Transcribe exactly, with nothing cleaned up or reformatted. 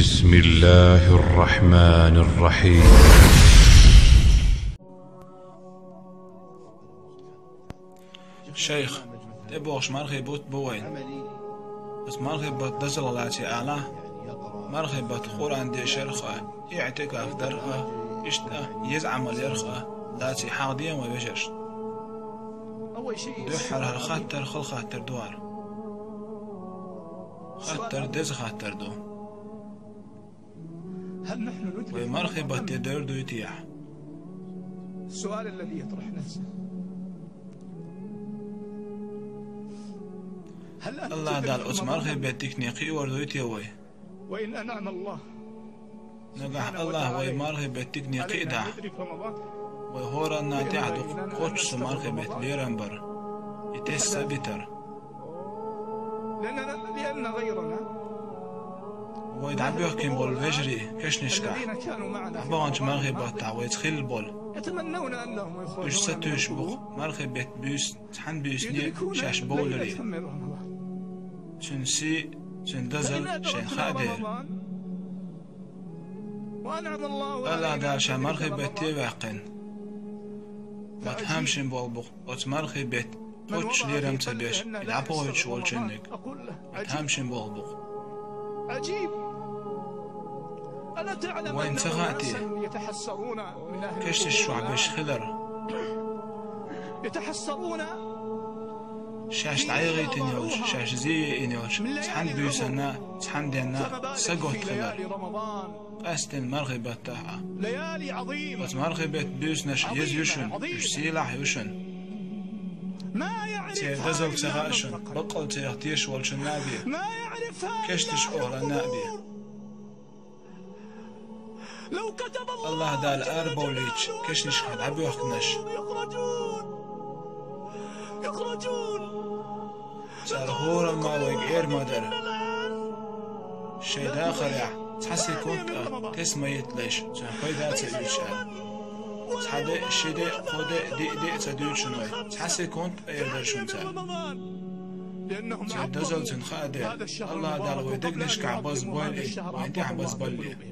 بسم الله الرحمن الرحيم. Шайх, тӀебогӀуш мархий бутт бу вайн. Оцу мархий баттан дазалла лаций ала, мархий баттан Къуръан дешарх а, иӀтикаф дарх а, иштта еза Ӏамал ярх а лаций хьахдина вай вежаршна. Дуьххьара хӀара хаттар хала хаттар ду хӀара. Хаттар деза хаттар ду. Вай мархий бетте девр дуй те ахь? АллахӀ Дала оцу мархий беттан дикане кхиор дуй те вай? Нагахь АллахӀа вай мархий беттан дикане кхиадахь, вай хӀоранна тӀехь ду кхоччуш цу мархий беттан лерам бар, и тесна ца битар. Вай дӀабоьхкина болу вежарий кешнашкахь, дӀабаханчу мархий баттахь вайца хилла болу, уьш сатуьйсуш бу-кх мархий бетта буьйса цхьана буьйсане шаьш бовларе. Цуьнан сий, цуьнан дазалла шайна хаа дера. АллахӀ Дала ша мархий бетте а ваьккхина, ма тамашийна болу бу-кх оцу мархий беттан кхоччуш лерам ца беш, и дӀабохуьйтуш волчуьнниг, ма тамашийна болу бу-кх. Вайна ца хаьа те, кешнаш чохь берш хилар? Шаьш дӀаяхийтина йолчу, шаьш зен йина йолчу цхьана буьйсанна, цхьана денна сагатта хилар. Къаьсттина мархий баттахь а. Оцу мархий беттан буьйсанаш еза ю шуна, уьш сийлахь ю шуна. Церан дазалла ца хаьа шуна, баккъалла царех тешаш волчунна а бен, кешнаш охьаланна а бен. АллахӀ Дала арабовлийтича кешнашкахь дӀабоьхкинарш, цара хӀораммо вайга эр ма дара, шайн дахарехь цхьа секунд а тесна ма йитталаш, цуьнан пайда а ца оьцуш аьлла. Цхьа де а, ши де а, кхо де а, диъ де а ца дуьйцуш вай, цхьа секунд а эр дара шуна цара. Церан дозалла цуьнан хаа дела, АллахӀ Дала вайн дегнашкахь базбойла и, вайна тӀехь базбалле.